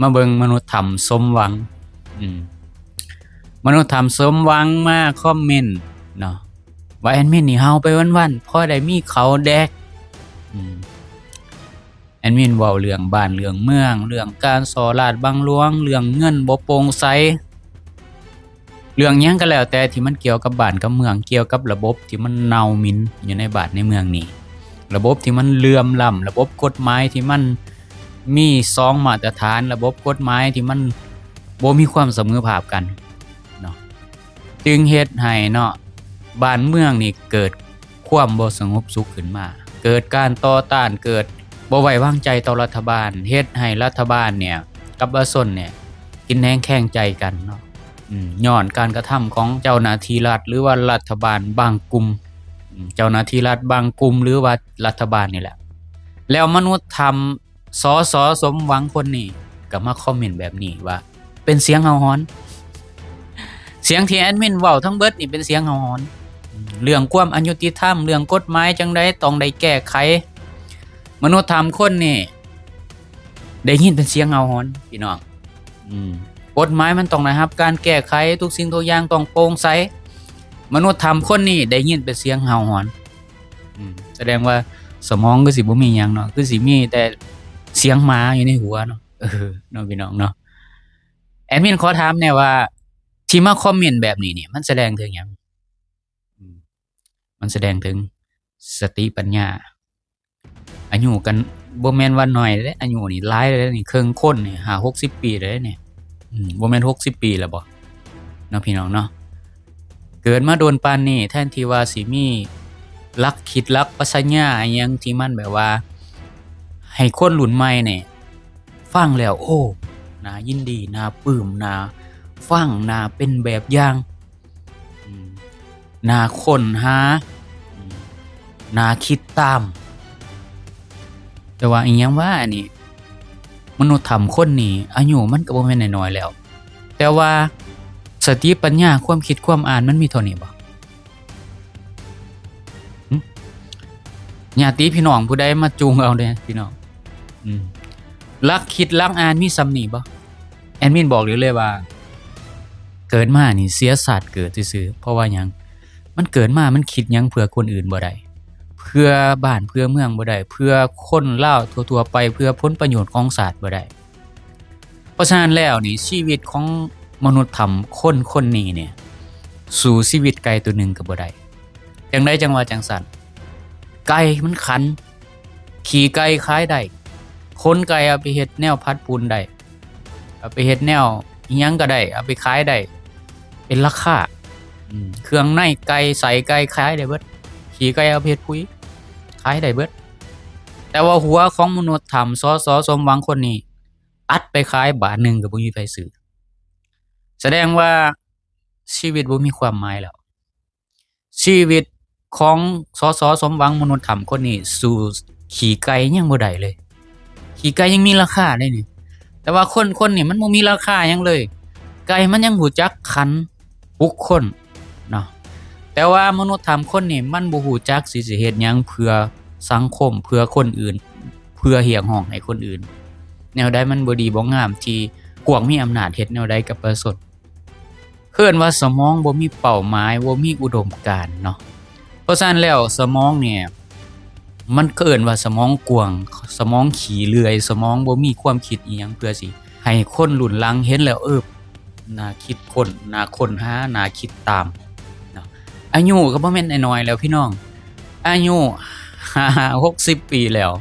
ມາເບິ່ງມະນຸດຖ້ຳສົມຫວັງ. ອືມ ມະນຸດຖ້ຳສົມຫວັງມາຄອມເມັນເນາະ ວ່າແອດມິນນີ້ເຫົ່າໄປວັນໆ ພໍໄດ້ມີເຂົ້າແດກ. ອືມ ແອດມິນເວົ້າເລື່ອງບ້ານເລື່ອງເມືອງ ເລື່ອງການສໍ້ລາດບັງຫຼວງ ເລື່ອງເງິນບໍ່ໂປ່ງໃສ ເລື່ອງຫຍັງກໍແລ້ວແຕ່ທີ່ມັນກ່ຽວກັບບ້ານກັບເມືອງ ກ່ຽວກັບລະບົບທີ່ມັນເນົ່າໝິ່ນຢູ່ໃນບ້ານໃນເມືອງນີ້ ລະບົບທີ່ມັນເຫຼື່ອມລ້ຳ ລະບົບກົດໝາຍທີ່ມັນມີສອງມາດຕະຖານ ລະບົບກົດໝາຍທີ່ມັນບໍ່ມີຄວາມສະເໝີພາບກັນເນາະ ຈຶ່ງເຮັດໃຫ້ເນາະ ບ້ານເມືອງນີ້ເກີດຄວາມບໍ່ສະຫງົບສຸກຂຶ້ນມາ ເກີດການຕໍ່ຕ້ານ ເກີດບໍ່ໄວ້ວາງໃຈຕໍ່ລັດຖະບານ ເຮັດໃຫ້ລັດຖະບານເນ່ຍກັບປະຊາຊົນເນ່ຍ ກິນແໜງແຄງໃຈກັນເນາະ. ອືມ ຍ້ອນການກະທຳຂອງເຈົ້າໜ້າທີ່ລັດ ຫຼືວ່າລັດຖະບານບາງກຸ່ມ ອືມ ເຈົ້າໜ້າທີ່ລັດບາງກຸ່ມ ຫຼືວ່າລັດຖະບານນີ້ແຫຼະ. ແລ້ວມະນຸດຖ້ຳ ສສ ສົມຫວັງຄົນນີ້ກໍມາຄອມເມັນແບບນີ້ວ່າ ເປັນສຽງເຫົ່າຫອນ. ສຽງທີ່ແອດມິນເວົ້າທັງເບິດນີ້ເປັນສຽງເຫົ່າຫອນ. ເລື່ອງຄວາມອະຍຸຕິທຳ ເລື່ອງກົດໝາຍຈັ່ງໃດຕ້ອງໄດ້ແກ້ໄຂ. ມະນຸດຖ້ຳຄົນນີ້ໄດ້ຍິນເປັນສຽງເຫົ່າຫອນ ພີ່ນ້ອງ. ອືມ ກົດໝາຍມັນຕ້ອງໄດ້ຮັບການແກ້ໄຂ ທຸກສິ່ງທຸກຢ່າງຕ້ອງໂປ່ງໃສ. ມະນຸດຖ້ຳຄົນນີ້ໄດ້ຍິນເປັນສຽງເຫົ່າຫອນ. ອືມ ສະແດງວ່າສະໝອງຄືຊິບໍ່ມີຫຍັງເນາະ ຄືຊິມີແຕ່ສຽງໝາຢູ່ໃນຫົວເນາະ. ເອີ ເນາະ ພີ່ນ້ອງເນາະ. ແອດມິນຂໍຖາມແດ່ວ່າ ທີ່ມາຄອມເມັນແບບນີ້ນີ້ ມັນສະແດງເຖິງຫຍັງ? ອືມ ມັນສະແດງເຖິງສະຕິປັນຍາ. ອາຍຸກັນບໍ່ແມ່ນວ່າໜ້ອຍເດ້ ອາຍຸນີ້ຫຼາຍແລ້ວນີ້ ເຄິ່ງຄົນນີ້ຫ້າຫົກສິບປີແລ້ວນີ້. ອືມ ບໍ່ແມ່ນຫົກສິບປີແລ້ວບໍ່ເນາະ ພີ່ນ້ອງເນາະ? ເກີດມາດົນປານນີ້ ແທນທີ່ວ່າຊິມີຫຼັກຄິດຫຼັກປັດຊະຍາອີ່ຫຍັງທີ່ມັນແບບວ່າ ໃຫ້ຄົນລຸ້ນໃໝ່ນີ້ຟັງແລ້ວ ໂອ້ ໜ້າຍິນດີ ໜ້າປຶ້ມ ໜ້າຟັງ ໜ້າເປັນແບບຢ່າງ ອືມ ໜ້າຄົ້ນຫາ ອືມ ໜ້າຄິດຕາມ. ແຕ່ວ່າອີ່ຫຍັງວະ ອັນນີ້ ມະນຸດຖ້ຳຄົນນີ້ ອາຍຸມັນກໍບໍ່ແມ່ນນ້ອຍໆແລ້ວ ແຕ່ວ່າສະຕິປັນຍາ ຄວາມຄິດຄວາມອ່ານມັນມີເທົ່ານີ້ບໍ່? ຫຶ? ຍາດຕິພີ່ນ້ອງຜູ້ໃດມາຈູງເອົາເດ້ພີ່ນ້ອງ. ອືມ ຫຼັກຄິດຫຼັກອ່ານມີສ່ຳນີ້ບໍ່? ແອດມິນບອກໄດ້ເລີຍວ່າ ເກີດມານີ້ເສຍຊາດເກີດຊື່ໆ. ເພາະວ່າຫຍັງ? ມັນເກີດມາມັນຄິດຫຍັງເພື່ອຄົນອື່ນບໍ່ໄດ້ ເພື່ອບ້ານເພື່ອເມືອງບໍ່ໄດ້ ເພື່ອຄົນລາວທົ່ວໆໄປ ເພື່ອຜົນປະໂຫຍດຂອງຊາດບໍ່ໄດ້. ເພາະສະນັ້ນແລ້ວນີ້ ຊີວິດຂອງມະນຸດຖ້ຳຄົນຄົນນີ້ນີ້ ສູ້ຊີວິດໄກ່ໂຕໜຶ່ງກໍບໍ່ໄດ້. ຈັ່ງໃດຈັ່ງວ່າຈັ່ງຊັ້ນ? ໄກ່ມັນຂັນ ຂີ້ໄກ່ຂາຍໄດ້ ຂົນໄກ່ເອົາໄປເຮັດແນວຜັດປຸງໄດ້ ເອົາໄປເຮັດແນວອີ່ຫຍັງກໍໄດ້ ເອົາໄປຂາຍໄດ້ ເປັນລາຄາ. ອືມ ເຄື່ອງໃນໄກ່ ໄສ້ໄກ່ຂາຍໄດ້ເບິດ ຂີ້ໄກ່ເອົາໄປເຮັດປຸຍຂາຍໄດ້ເບິດ. ແຕ່ວ່າຫົວຂອງມະນຸດຖ້ຳ ສສ ສົມຫວັງຄົນນີ້ ອັດໄປຂາຍບາດໜຶ່ງກໍບໍ່ມີໃຜຊື້. ສະແດງວ່າຊີວິດບໍ່ມີຄວາມໝາຍແລ້ວ. ຊີວິດຂອງ ສສ ສົມຫວັງ ມະນຸດຖ້ຳຄົນນີ້ ສູ້ຂີ້ໄກ່ຍັງບໍ່ໄດ້ເລີຍ. ຂີ້ໄກ່ຍັງມີລາຄາເດ້ນີ້ ແຕ່ວ່າຄົນຄົນນີ້ມັນບໍ່ມີລາຄາຫຍັງເລີຍ. ໄກ່ມັນຍັງຮູ້ຈັກຂັນປຸກຄົນເນາະ ແຕ່ວ່າມະນຸດຖ້ຳຄົນນີ້ມັນບໍ່ຮູ້ຈັກຊິ ຊິເຮັດຫຍັງເພື່ອສັງຄົມ ເພື່ອຄົນອື່ນ ເພື່ອຮຽກຮ້ອງໃຫ້ຄົນອື່ນ. ແນວໃດມັນບໍ່ດີບໍ່ງາມທີ່ພວກມີອຳນາດເຮັດແນວໃດກັບປະຊາຊົນ. ເອີ້ນວ່າສະໝອງບໍ່ມີເປົ້າໝາຍ ບໍ່ມີອຸດົມການເນາະ. ເພາະສະນັ້ນແລ້ວສະໝອງນີ້ ມັນເອີ້ນວ່າສະໝອງກວ້າງ ສະໝອງຂີ້ເລື່ອຍ ສະໝອງບໍ່ມີຄວາມຄິດອີ່ຫຍັງເພື່ອຊິໃຫ້ຄົນລຸ້ນຫຼັງເຫັນແລ້ວ ເອີ ໜ້າຄິດຄົ້ນ ໜ້າຄົ້ນຫາ ໜ້າຄິດຕາມເນາະ. ອາຍຸກໍບໍ່ແມ່ນນ້ອຍໆແລ້ວພີ່ນ້ອງ ອາຍຸຫ້າສິບຫົກສິບປີແລ້ວ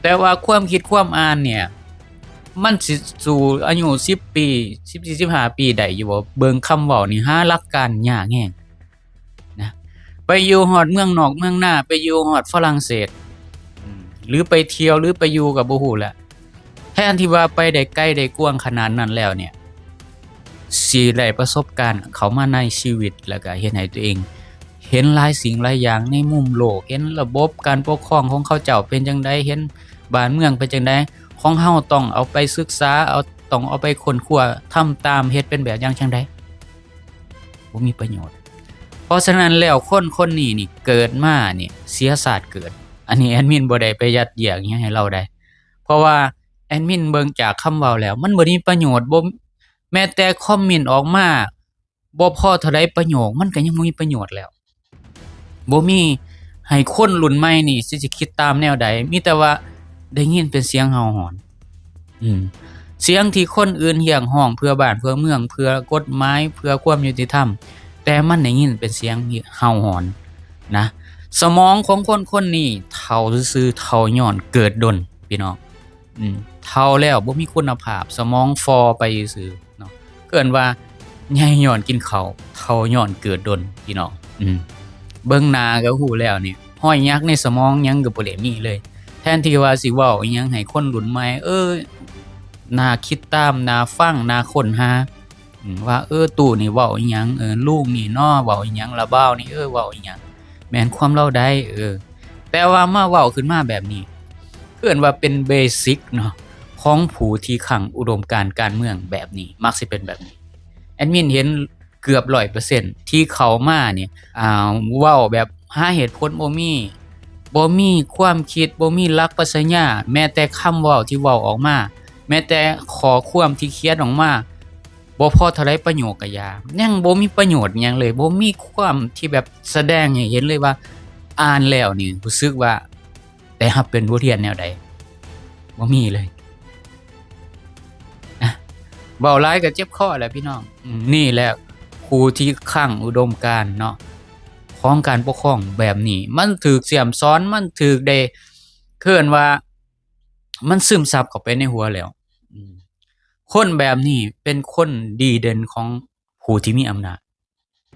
ແຕ່ວ່າຄວາມຄິດຄວາມອ່ານເນ່ຍ ມັນຊິສູ້ອາຍຸສິບປີ ສິບສີ່ ສິບຫ້າປີໄດ້ຢູ່ບໍ່? ເບິ່ງຄຳເວົ້ານີ້ ຫາຫຼັກການຍາກແຮງນະ. ໄປຢູ່ຮອດເມືອງນອກເມືອງນາ ໄປຢູ່ຮອດຝຣັ່ງເສດ ອືມ ຫຼືໄປທ່ຽວ ຫຼືໄປຢູ່ກໍບໍ່ຮູ້ແຫຼະ. ແທນທີ່ວ່າໄປໄດ້ໄກໄດ້ກວ້າງຂະໜາດນັ້ນແລ້ວເນ່ຍ ຊິໄດ້ປະສົບການເຂົ້າມາໃນຊີວິດ ແລ້ວກໍເຮັດໃຫ້ຕົວເອງເຫັນຫຼາຍສິ່ງຫຼາຍຢ່າງໃນມຸມໂລກ ເຫັນລະບົບການປົກຄອງຂອງເຂົາເຈົ້າເປັນຈັ່ງໃດ ເຫັນບ້ານເມືອງເປັນຈັ່ງໃດ. ຂອງເຮົາຕ້ອງເອົາໄປສຶກສາ ເອົາ ຕ້ອງເອົາໄປຄົ້ນຄວ້າ ທຳຕາມ ເຮັດເປັນແບບຢ່າງຈັ່ງໃດ? ບໍ່ມີປະໂຫຍດ. ເພາະສະນັ້ນແລ້ວ ຄົນຄົນນີ້ນີ້ເກີດມານີ້ເສຍຊາດເກີດ. ອັນນີ້ແອດມິນບໍ່ໄດ້ໄປຍັດຢຽກຫຍັງໃຫ້ລາວໃດ ເພາະວ່າ ແອດມິນເບິ່ງຈາກຄຳເວົ້າແລ້ວ ມັນບໍ່ມີປະໂຫຍດ ບໍ່ ແມ້ແຕ່ຄອມເມັນອອກມາ ບໍ່ພໍເທົ່າໃດປະໂຫຍກ ມັນກໍຍັງບໍ່ມີປະໂຫຍດແລ້ວ ບໍ່ມີໃຫ້ຄົນລຸ້ນໃໝ່ນີ້ຊິ ຊິຄິດຕາມແນວໃດ ມີແຕ່ວ່າໄດ້ຍິນເປັນສຽງເຫົ່າຫອນ ອືມ ສຽງທີ່ຄົນອື່ນຮຽກຮ້ອງເພື່ອບ້ານເພື່ອເມືອງ ເພື່ອກົດໝາຍ ເພື່ອຄວາມຍຸຕິທຳ ແຕ່ມັນໄດ້ຍິນເປັນສຽງເຫົ່າຫອນນະ. ສະໝອງຂອງຄົນຄົນນີ້ເຖົ້າຊື່ໆ ເຖົ້າຍ້ອນເກີດດົນ ພີ່ນ້ອງ ອືມ ເຖົ້າແລ້ວບໍ່ມີຄຸນນະພາບ ສະໝອງຟໍ່ໄປຊື່ໆເນາະ ເອີ້ນວ່າໃຫຍ່ຍ້ອນກິນເຂົ້າ ເຖົ້າຍ້ອນເກີດດົນ ພີ່ນ້ອງ ອືມ ເບິ່ງໜ້າກໍຮູ້ແລ້ວນີ້ ຮອຍຫຍັກໃນສະໝອງຫຍັງກໍບໍ່ໄດ້ມີເລີຍ ແທນທີ່ວ່າຊິເວົ້າອີ່ຫຍັງໃຫ້ຄົນລຸ້ນໃໝ່ ເອີ ໜ້າຄິດຕາມ ໜ້າຟັງ ໜ້າຄົ້ນຫາ ອືມ ວ່າ ເອີ ຕູ້ນີ້ເວົ້າອີ່ຫຍັງ ເອີ ລຸງນີ້ເນາະ ເວົ້າອີ່ຫຍັງ ລະບ່າວນີ້ ເອີ ເວົ້າອີ່ຫຍັງ ແມ່ນຄວາມລາວໃດ ເອີ ແຕ່ວ່າມາເວົ້າຂຶ້ນມາແບບນີ້ ເອີ້ນວ່າເປັນເບສິກເນາະ ຂອງຜູ້ທີ່ຄັ້ງອຸດົມການການເມືອງແບບນີ້ ມັກຊິເປັນແບບນີ້ ແອດມິນເຫັນເກືອບຮ້ອຍເປີເຊັນ ທີ່ເຂົ້າມານີ້ ອ່າ ເວົ້າແບບຫາເຫດຜົນບໍ່ມີ ບໍ່ມີຄວາມຄິດ ບໍ່ມີຫຼັກປັດຊະຍາ ແມ້ແຕ່ຄຳເວົ້າທີ່ເວົ້າອອກມາ ແມ້ແຕ່ຂໍ້ຄວາມທີ່ຂຽນອອກມາ ບໍ່ພໍເທົ່າໃດປະໂຫຍກກະຢ່າ ຍັງບໍ່ມີປະໂຫຍດຫຍັງເລີຍ ບໍ່ມີຄວາມທີ່ແບບສະແດງໃຫ້ເຫັນເລີຍວ່າ ອ່ານແລ້ວນີ້ຮູ້ສຶກວ່າໄດ້ຮັບເປັນບົດຮຽນແນວໃດ ບໍ່ມີເລີຍ ນະ ເວົ້າຫຼາຍກໍເຈັບຄໍແຫຼະພີ່ນ້ອງ ອືມ ນີ້ແຫຼະຜູ້ທີ່ຄັ້ງອຸດົມການເນາະ ຂອງການປົກຄອງແບບນີ້ ມັນຖືກສ້ຽມສອນ ມັນຖືກໄດ້ ເອີ້ນວ່າ ມັນຊຶມຊັບເຂົ້າໄປໃນຫົວແລ້ວ ອືມ ຄົນແບບນີ້ເປັນຄົນດີເດັ່ນຂອງຜູ້ທີ່ມີອຳນາດ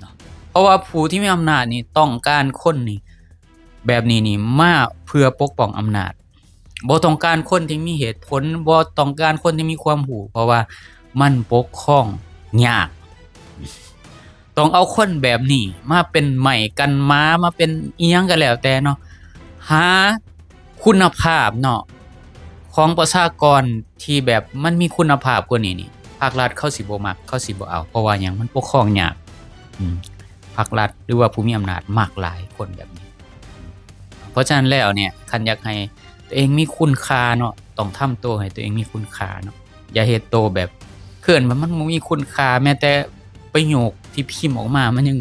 ເນາະ ເພາະວ່າຜູ້ທີ່ມີອຳນາດນີ້ຕ້ອງການຄົນນີ້ ແບບນີ້ນີ້ມາເພື່ອປົກປ້ອງອຳນາດ ບໍ່ຕ້ອງການຄົນທີ່ມີເຫດຜົນ ບໍ່ຕ້ອງການຄົນທີ່ມີຄວາມຮູ້ ເພາະວ່າມັນປົກຄອງຍາກ. ຕ້ອງເອົາຄົນແບບນີ້ມາເປັນໄມ້ກັນໝາ ມາເປັນອີ່ຫຍັງກໍແລ້ວແຕ່ເນາະ ຫາຄຸນນະພາບເນາະ ຂອງປະຊາກອນທີ່ແບບມັນມີຄຸນນະພາບກວ່ານີ້ນີ້ ພາກລັດເຂົາຊິບໍ່ມັກ ເຂົາຊິບໍ່ເອົາ ເພາະວ່າຫຍັງ ມັນປົກຄອງຍາກ ອືມ ພາກລັດ ຫຼືວ່າຜູ້ມີອຳນາດມັກຫຼາຍຄົນແບບນີ້. ເພາະສະນັ້ນແລ້ວເນີ້ຍ ຄັນຢາກໃຫ້ຕົວເອງມີຄຸນຄ່າເນາະ ຕ້ອງທຳໂຕໃຫ້ຕົວເອງມີຄຸນຄ່າເນາະ ຢ່າເຮັດໂຕແບບ ເອີ້ນວ່າມັນບໍ່ມີຄຸນຄ່າ ແມ້ແຕ່ປະໂຫຍກທີ່ພິມອອກມາ ມັນຍັງ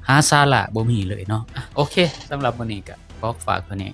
ຫາສາລະບໍ່ມີເລີຍເນາະ. ອາ ໂອເຄ ສຳລັບມື້ນີ້ກໍຂໍຝາກເທົ່ານີ້.